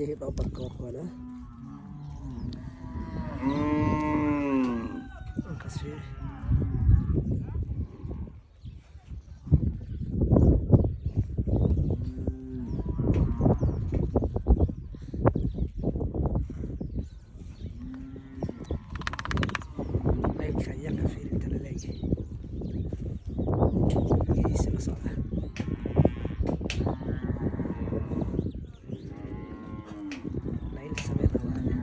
Riyihii dhoobarka waa kuwana. Halkaas fiiri. Naylka yarka fiiri inta la leeyahay. Biyihiisa la socda. Nayl sameyn waaye.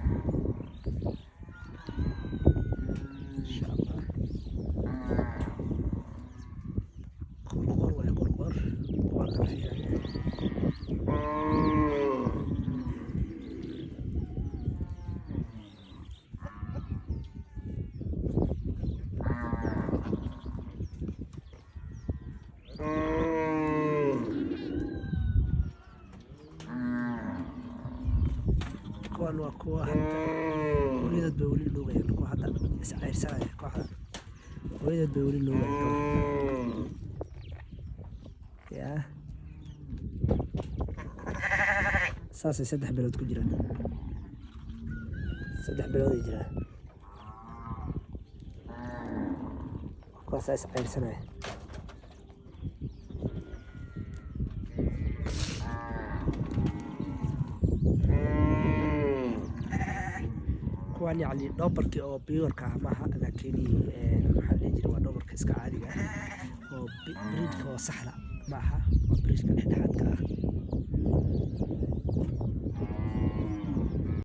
Insha Allah. Qorqor waaye, qorqor. Waa kala fiiraya. Kuwan waa kuwa hadda hooyadood bay weli nuugayaan, kuwa hadda is ceyrsanaya. Kooxda hooyadood bay weli nuugayaan. Yaa saasay 3 bilood ku jiraan, 3 bilood ay jiraan. Kuwaasaa is ceyrsanaya. Kuwan yacni dhoobarkii oo pure-ka ah maaha, laakiin maxaa la dhihi jiray, waa dhoobarka iska caadiga ah oo breed-ka oo saxda ma aha, waa breed-ka dhexdhexaadka ah.